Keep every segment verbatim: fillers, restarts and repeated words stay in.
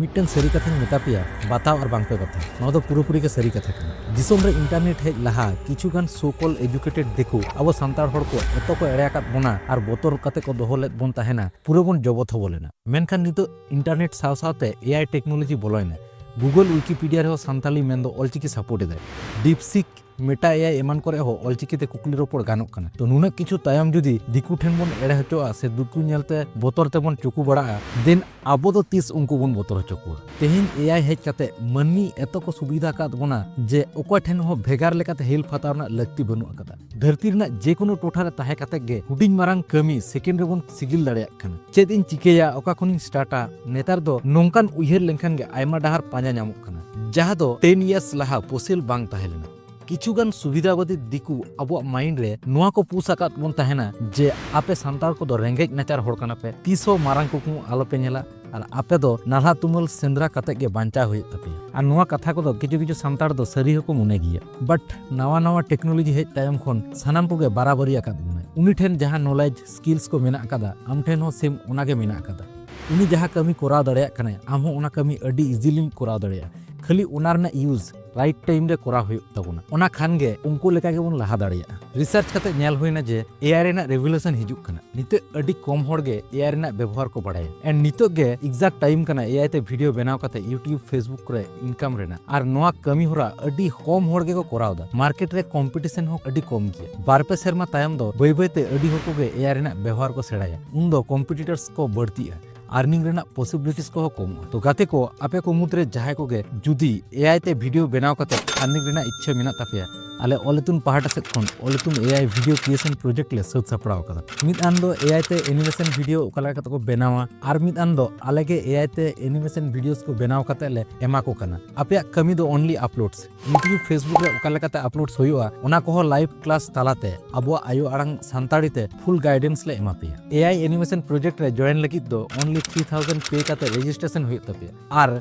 ᱢᱤᱫᱴᱟᱝ ᱥᱟᱹᱨᱤ ᱠᱟᱛᱷᱟᱧ ᱢᱮᱛᱟ ᱯᱮᱭᱟ, ᱵᱟᱛᱟᱣ ᱟᱨ ᱵᱟᱝ ᱯᱮ ᱵᱟᱛᱟᱣ, ᱱᱚᱣᱟ ᱫᱚ ᱯᱩᱨᱟᱹᱯᱩᱨᱤ ᱜᱮ ᱥᱟᱹᱨᱤ ᱠᱟᱛᱷᱟ ᱠᱟᱱᱟ᱾ ᱫᱤᱥᱚᱢ ᱨᱮ ᱤᱱᱴᱟᱨᱱᱮᱴ ᱦᱮᱡ ᱞᱟᱦᱟ ᱠᱤᱪᱷᱩ ᱜᱟᱱ so called educated ᱫᱤᱠᱩ ᱟᱵᱚ ᱥᱟᱱᱛᱟᱲ ᱦᱚᱲ ᱠᱚ ᱮᱛᱚ ᱠᱚ ᱮᱲᱮ ᱟᱠᱟᱫ ᱵᱚᱱᱟ ᱟᱨ ᱵᱚᱛᱚᱨ ᱠᱟᱛᱮ ᱠᱚ ᱫᱚᱦᱚ ᱞᱮᱫ ᱵᱚᱱ ᱛᱟᱦᱮᱱᱟ, ᱯᱩᱨᱟᱹ ᱵᱚᱱ ᱡᱚᱵᱚᱛ ᱦᱚᱵᱚ ᱞᱮᱱᱟ᱾ ᱢᱮᱱᱠᱷᱟᱱ ᱱᱤᱛᱚᱜ ᱤᱱᱴᱟᱨᱱᱮᱴ ᱥᱟᱶ ᱥᱟᱶᱛᱮ ᱮ ᱟᱭ ᱴᱮᱠᱱᱳᱞᱚᱡᱤ ᱵᱚᱞᱚᱭᱮᱱᱟ᱾ Google Wikipedia ᱨᱮᱦᱚᱸ ᱥᱟᱱᱛᱟᱲᱤ ᱢᱮᱱᱫᱚ ᱚᱞᱪᱤᱠᱤ ᱥᱟᱯᱳᱨᱴ ᱮᱫᱟᱭ᱾ DeepSeek, Meta A I ᱮᱢᱟᱱ ᱠᱚᱨᱮ ᱦᱚᱸ ᱚᱞᱪᱤᱠᱤ ᱛᱮ ᱠᱩᱠᱞᱤ ᱨᱚᱯᱚᱲ ᱜᱟᱱᱚᱜ ᱠᱟᱱᱟ᱾ ᱛᱚ ᱱᱩᱱᱟᱹᱜ ᱠᱤᱪᱷᱩ ᱛᱟᱭᱚᱢ ᱡᱩᱫᱤ ᱫᱤᱠᱩ ᱴᱷᱮᱱ ᱵᱚᱱ ᱮᱲᱮ ᱦᱚᱪᱚᱜᱼᱟ ᱥᱮ ᱫᱤᱠᱩ ᱧᱮᱞᱛᱮ ᱵᱚᱛᱚᱨ ᱛᱮᱵᱚᱱ ᱪᱩᱠᱩ ᱵᱟᱲᱟᱜᱼᱟ, then ᱟᱵᱚ ᱫᱚ ᱛᱤᱥ ᱩᱱᱠᱩ ᱵᱚᱱ ᱵᱚᱛᱚᱨ ᱦᱚᱪᱚ ᱠᱚᱣᱟ? ᱛᱮᱦᱮᱧ ᱮ ᱟᱭ ᱦᱮᱡ ᱠᱟᱛᱮ ᱢᱟᱹᱱᱢᱤ ᱮᱛᱚ ᱠᱚ ᱥᱩᱵᱤᱫᱷᱟ ᱟᱠᱟᱫ ᱵᱚᱱᱟ ᱡᱮ ᱚᱠᱚᱭ ᱴᱷᱮᱱ ᱦᱚᱸ ᱵᱷᱮᱜᱟᱨ ᱞᱮᱠᱟᱛᱮ ᱦᱮᱞᱯ ᱦᱟᱛᱟᱣ ᱨᱮᱱᱟᱜ ᱞᱟᱹᱠᱛᱤ ᱵᱟᱹᱱᱩᱜ ᱟᱠᱟᱫᱟ᱾ ᱫᱷᱟᱹᱨᱛᱤ ᱨᱮᱱᱟᱜ ᱡᱮᱠᱳᱱᱳ ᱴᱚᱴᱷᱟ ᱨᱮ ᱛᱟᱦᱮᱸ ᱠᱟᱛᱮ ᱜᱮ ᱦᱩᱰᱤᱧ ᱢᱟᱨᱟᱝ ᱠᱟᱹᱢᱤ ᱥᱮᱠᱮᱱᱰ ᱨᱮᱵᱚᱱ ᱥᱤᱜᱤᱞ ᱫᱟᱲᱮᱭᱟᱜ ᱠᱟᱱᱟ᱾ ᱪᱮᱫ ᱤᱧ ᱪᱤᱠᱟᱹᱭᱟ, ᱚᱠᱟ ᱠᱷᱚᱱᱤᱧ ᱥᱴᱟᱨᱴᱟ, ᱱᱮᱛᱟᱨ ᱫᱚ ᱱᱚᱝᱠᱟᱱ ᱩᱭᱦᱟᱹᱨ ᱞᱮᱱᱠᱷᱟᱱ ᱜᱮ ᱟᱭᱢᱟ ᱰᱟᱦᱟᱨ ᱯᱟᱸᱡᱟ ᱧᱟᱢᱚᱜ ᱠᱟᱱᱟ, ᱡᱟᱦᱟᱸ ᱫᱚ ten years ᱞᱟᱦᱟ possible ᱵᱟᱝ ᱛᱟᱦᱮᱸ ᱞᱮᱱᱟ᱾ ᱠᱤᱪᱷᱩᱜᱟᱱ ᱥᱩᱵᱤᱫᱷᱟᱵᱟᱫᱤ ᱫᱤᱠᱩ ᱟᱵᱚᱣᱟᱜ ᱢᱟᱭᱤᱱᱰ ᱨᱮ ᱱᱚᱣᱟ ᱠᱚ ᱯᱩᱥ ᱟᱠᱟᱫ ᱵᱚᱱ ᱛᱟᱦᱮᱱᱟ ᱡᱮ ᱟᱯᱮ ᱥᱟᱱᱛᱟᱲ ᱠᱚᱫᱚ ᱨᱮᱸᱜᱮᱡ ᱱᱟᱪᱟᱨ ᱦᱚᱲ ᱠᱟᱱᱟ ᱯᱮ, ᱛᱤᱥ ᱦᱚᱸ ᱢᱟᱨᱟᱝ ᱠᱩᱠᱢᱩ ᱟᱞᱚᱯᱮ ᱧᱮᱞᱟ, ᱟᱨ ᱟᱯᱮ ᱫᱚ ᱱᱟᱞᱦᱟ ᱛᱩᱢᱟᱹᱞ ᱥᱮᱸᱫᱽᱨᱟ ᱠᱟᱛᱮ ᱜᱮ ᱵᱟᱧᱪᱟᱣ ᱦᱩᱭᱩᱜ ᱛᱟᱯᱮᱭᱟ᱾ ᱟᱨ ᱱᱚᱣᱟ ᱠᱟᱛᱷᱟ ᱠᱚᱫᱚ ᱠᱤᱪᱷᱩ ᱠᱤᱪᱷᱩ ᱥᱟᱱᱛᱟᱲ ᱫᱚ ᱥᱟᱹᱨᱤ ᱦᱚᱸᱠᱚ ᱢᱚᱱᱮ ᱜᱮᱭᱟ᱾ But ᱱᱟᱣᱟ ᱱᱟᱣᱟ ᱴᱮᱠᱱᱳᱞᱚᱡᱤ ᱦᱮᱡ ᱛᱟᱭᱚᱢ ᱠᱷᱚᱱ ᱥᱟᱱᱟᱢ ᱠᱚᱜᱮ ᱵᱟᱨᱟᱵᱟᱨᱤ ᱟᱠᱟᱫ ᱵᱚᱱᱟᱭ᱾ ᱩᱱᱤ ᱴᱷᱮᱱ ᱡᱟᱦᱟᱸ ᱱᱚᱞᱮᱡᱽ, ᱥᱠᱤᱞᱥ ᱠᱚ ᱢᱮᱱᱟᱜ ᱟᱠᱟᱫᱟ, ᱟᱢ ᱴᱷᱮᱱ ᱦᱚᱸ ᱥᱮᱢ ᱚᱱᱟ ᱜᱮ ᱢᱮᱱᱟᱜ ᱟᱠᱟᱫᱟ᱾ ᱩᱱᱤ ᱡᱟᱦᱟᱸ ᱠᱟᱹᱢᱤ ᱠᱚᱨᱟᱣ ᱫᱟᱲᱮᱭᱟᱜ ᱠᱟᱱᱟᱭ, ᱟᱢ ᱦᱚᱸ ᱚᱱᱟ ᱠᱟᱹᱢᱤ ᱟᱹᱰᱤ ᱤᱡᱤᱞᱤᱢ ᱠᱚᱨᱟᱣ ᱫᱟᱲᱮᱭᱟᱜᱼᱟ᱾ ᱠᱷᱟᱹᱞᱤ ᱚᱱᱟ ᱨᱮᱱᱟᱜ ᱤᱭᱩᱡᱽ ᱨᱟᱭᱤᱴ ᱴᱟᱭᱤᱢ ᱨᱮ ᱠᱚᱨᱟᱣ ᱦᱩᱭᱩᱜ ᱛᱟᱵᱚᱱᱟ, ᱚᱱᱟ ᱠᱷᱟᱱ ᱜᱮ ᱩᱱᱠᱩ ᱞᱮᱠᱟ ᱜᱮᱵᱚᱱ ᱞᱟᱦᱟ ᱫᱟᱲᱮᱭᱟᱜᱼᱟ᱾ ᱨᱤᱥᱟᱨᱪ ᱠᱟᱛᱮ ᱧᱮᱞ ᱦᱩᱭᱱᱟ ᱡᱮ ᱮ ᱟᱭ ᱨᱮᱱᱟᱜ ᱨᱮᱵᱷᱩᱞᱩᱥᱚᱱ ᱦᱤᱡᱩᱜ ᱠᱟᱱᱟ᱾ ᱱᱤᱛᱚᱜ ᱟᱹᱰᱤ ᱠᱚᱢ ᱦᱚᱲ ᱜᱮ ᱮ ᱟᱭ ᱨᱮᱱᱟᱜ ᱵᱮᱵᱚᱦᱟᱨ ᱠᱚ ᱵᱟᱲᱟᱭᱟ᱾ And ᱱᱤᱛᱚᱜ ᱜᱮ ᱮᱠᱡᱟᱠᱴ ᱴᱟᱭᱤᱢ ᱠᱟᱱᱟ ᱮ ᱟᱭ ᱛᱮ ᱵᱷᱤᱰᱤᱭᱳ ᱵᱮᱱᱟᱣ ᱠᱟᱛᱮ YouTube, Facebook ᱨᱮ ᱤᱱᱠᱟᱢ ᱨᱮᱱᱟᱜ᱾ ᱟᱨ ᱱᱚᱣᱟ ᱠᱟᱹᱢᱤ ᱦᱚᱨᱟ ᱟᱹᱰᱤ ᱠᱚᱢ ᱦᱚᱲ ᱜᱮᱠᱚ ᱠᱚᱨᱟᱣ ᱮᱫᱟ᱾ ᱢᱟᱨᱠᱮᱴ ᱨᱮ ᱠᱚᱢᱯᱤᱴᱤᱥᱚᱱ ᱦᱚᱸ ᱟᱹᱰᱤ ᱠᱚᱢ ᱜᱮᱭᱟ᱾ ᱵᱟᱨ ᱯᱮ ᱥᱮᱨᱢᱟ ᱛᱟᱭᱚᱢ ᱫᱚ ᱵᱟᱹᱭ ᱵᱟᱹᱭ ᱛᱮ ᱟᱹᱰᱤ ᱦᱚᱲ ᱠᱚᱜᱮ ᱮ ᱟᱭ ᱨᱮᱱᱟᱜ ᱵᱮᱵᱚᱦᱟᱨ ᱠᱚ ᱥᱮᱬᱟᱭᱟ᱾ ᱩᱱᱫᱚ ᱠᱚᱢᱯᱤᱴᱤᱴᱟᱨᱥ ᱠᱚ ᱵᱟᱹᱲᱛᱤᱜᱼᱟ, ᱟᱨᱱᱤᱝ ᱨᱮᱱᱟᱜ ᱯᱚᱥᱤᱵᱤᱞᱤᱴᱤᱥ ᱠᱚᱦᱚᱸ ᱠᱚᱢᱚᱜᱼᱟ᱾ ᱛᱚ ᱜᱟᱛᱮ ᱠᱚ, ᱟᱯᱮ ᱠᱚ ᱢᱩᱫᱽᱨᱮ ᱡᱟᱦᱟᱸᱭ ᱠᱚᱜᱮ ᱡᱩᱫᱤ ᱮ ᱟᱭ ᱛᱮ ᱵᱷᱤᱰᱤᱭᱳ ᱵᱮᱱᱟᱣ ᱠᱟᱛᱮ ᱟᱨᱱᱤᱝ ᱨᱮᱱᱟᱜ ᱤᱪᱪᱷᱟᱹ ᱢᱮᱱᱟᱜ ᱛᱟᱯᱮᱭᱟ, ᱟᱞᱮ ᱚᱞ ᱤᱛᱩᱱ ᱯᱟᱦᱴᱟ ᱥᱮᱫ ᱠᱷᱚᱱ ᱚᱞ ᱤᱛᱩᱱ ᱮ ᱟᱭ ᱵᱷᱤᱰᱤᱭᱳ ᱠᱨᱤᱭᱮᱥᱚᱱ ᱯᱨᱚᱡᱮᱠᱴ ᱞᱮ ᱥᱟᱹᱛ ᱥᱟᱯᱲᱟᱣ ᱟᱠᱟᱫᱟ᱾ ᱢᱤᱫ ᱟᱱ ᱫᱚ ᱮ ᱟᱭ ᱛᱮ ᱮᱱᱤᱢᱮᱥᱚᱱ ᱵᱷᱤᱰᱤᱭᱳ ᱚᱠᱟ ᱞᱮᱠᱟ ᱠᱟᱛᱮ ᱠᱚ ᱵᱮᱱᱟᱣᱟ, ᱟᱨ ᱢᱤᱫ ᱟᱱ ᱫᱚ ᱟᱞᱮ ᱜᱮ ᱮ ᱟᱭ ᱛᱮ ᱮᱱᱤᱢᱮᱥᱚᱱ ᱵᱷᱤᱰᱤᱭᱳᱥ ᱠᱚ ᱵᱮᱱᱟᱣ ᱠᱟᱛᱮ ᱞᱮ ᱮᱢᱟ ᱠᱚ ᱠᱟᱱᱟ᱾ ᱟᱯᱮᱭᱟᱜ ᱠᱟᱹᱢᱤ ᱫᱚ only uploads᱾ YouTube, Facebook ᱨᱮ ᱚᱠᱟ ᱞᱮᱠᱟᱛᱮ ᱟᱯᱞᱳᱰᱥ ᱦᱩᱭᱩᱜᱼᱟ, ᱚᱱᱟ ᱠᱚᱦᱚᱸ ᱞᱟᱭᱤᱵᱷ ᱠᱞᱟᱥ ᱛᱟᱞᱟᱛᱮ ᱟᱵᱚᱣᱟᱜ ᱟᱭᱳ ᱟᱲᱟᱝ ᱥᱟᱱᱛᱟᱲᱤ ᱛᱮ ᱯᱷᱩᱞ ᱜᱟᱭᱰᱮᱱᱥ ᱞᱮ ᱮᱢᱟ ᱯᱮᱭᱟ᱾ ᱮ ᱟᱭ ᱮᱱᱤᱢᱮᱥᱚᱱ ᱯᱨᱚᱡᱮᱠᱴ ᱨᱮ ᱡᱚᱭᱮᱱ ᱞᱟᱹᱜᱤᱫ ᱫᱚ only three thousand ᱯᱮ ᱠᱟᱛᱮ ᱨᱮᱡᱤᱥᱴᱨᱮᱥᱚᱱ ᱦᱩᱭᱩᱜ ᱛᱟᱯᱮᱭᱟ᱾ ᱟᱨ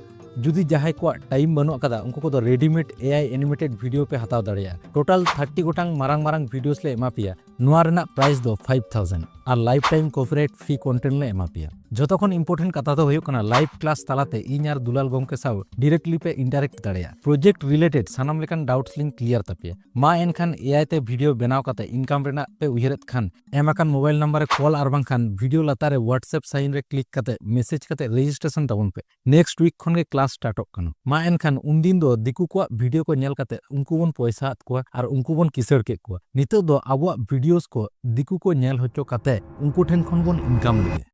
ᱡᱩᱫᱤ ᱡᱟᱦᱟᱸᱭ ᱠᱚᱣᱟᱜ ᱴᱟᱭᱤᱢ ᱵᱟᱹᱱᱩᱜ ᱟᱠᱟᱫᱟ, ᱩᱱᱠᱩ ᱠᱚᱫᱚ ᱨᱮᱰᱤᱢᱮᱰ ᱮ ᱟᱭ ᱮᱱᱤᱢᱮᱴᱮᱰ ᱵᱷᱤᱰᱤᱭᱳ ᱯᱮ ᱦᱟᱛᱟᱣ ᱫᱟᱲᱮᱭᱟᱜᱼᱟ᱾ ᱴᱳᱴᱟᱞ ᱛᱷᱟᱨᱴᱤ ᱜᱚᱴᱟᱝ ᱢᱟᱨᱟᱝ ᱢᱟᱨᱟᱝ ᱵᱷᱤᱰᱤᱭᱳᱥ ᱞᱮ ᱮᱢᱟ ᱯᱮᱭᱟ᱾ ᱱᱚᱣᱟ ᱨᱮᱱᱟᱜ price ᱫᱚ five thousand ᱟᱨ life time copyright free content ᱞᱮ ᱮᱢᱟ ᱯᱮᱭᱟ᱾ ᱡᱷᱚᱛᱚ ᱠᱷᱚᱱ important ᱠᱟᱛᱷᱟ ᱫᱚ ᱦᱩᱭᱩᱜ ᱠᱟᱱᱟ, live class ᱛᱟᱞᱟᱛᱮ ᱤᱧ ᱟᱨ ᱫᱩᱞᱟᱞ ᱜᱚᱢᱠᱮ ᱥᱟᱶ directly ᱯᱮ interact ᱫᱟᱲᱮᱭᱟᱜᱼᱟ᱾ Project related ᱥᱟᱱᱟᱢ ᱞᱮᱠᱟᱱ doubts ᱞᱤᱧ clear ᱛᱟᱯᱮᱭᱟ᱾ ᱢᱟ ᱮᱱᱠᱷᱟᱱ A I ᱛᱮ video ᱵᱮᱱᱟᱣ ᱠᱟᱛᱮ income ᱨᱮᱱᱟᱜ ᱯᱮ ᱩᱭᱦᱟᱹᱨᱮᱫ ᱠᱷᱟᱱ, ᱮᱢ ᱟᱠᱟᱱ mobile number ᱨᱮ call ᱟᱨ ᱵᱟᱝᱠᱷᱟᱱ video ᱞᱟᱛᱟᱨ ᱨᱮ WhatsApp sign ᱨᱮ click ᱠᱟᱛᱮ message ᱠᱟᱛᱮ registration ᱛᱟᱵᱚᱱ ᱯᱮ᱾ Next week ᱠᱷᱚᱱ ᱜᱮ class startᱚᱜ ᱠᱟᱱᱟ᱾ ᱢᱟ ᱮᱱᱠᱷᱟᱱ ᱩᱱᱫᱤᱱ ᱫᱚ ᱫᱤᱠᱩ ᱠᱚᱣᱟᱜ video ᱠᱚ ᱧᱮᱞ ᱠᱟᱛᱮ ᱩᱱᱠᱩ ᱵᱚᱱ ᱯᱚᱭᱥᱟ ᱟᱫ ᱠᱚᱣᱟ ᱟᱨ ᱩᱱᱠᱩ ᱵᱚᱱ ᱠᱤᱥᱟᱹᱲ ᱠᱮᱫ ᱠᱚᱣᱟ᱾ ᱱᱤᱛᱚᱜ ᱫᱚ ᱟᱵᱚᱣᱟᱜ videos ᱠᱚ ᱫᱤᱠᱩ ᱠᱚ ᱧᱮᱞ ᱦᱚᱪᱚ ᱠᱟᱛᱮ ᱩᱱᱠᱩ ᱴᱷᱮᱱ ᱠᱷᱚᱱ ᱵᱚᱱ income ᱞᱮᱜᱮ᱾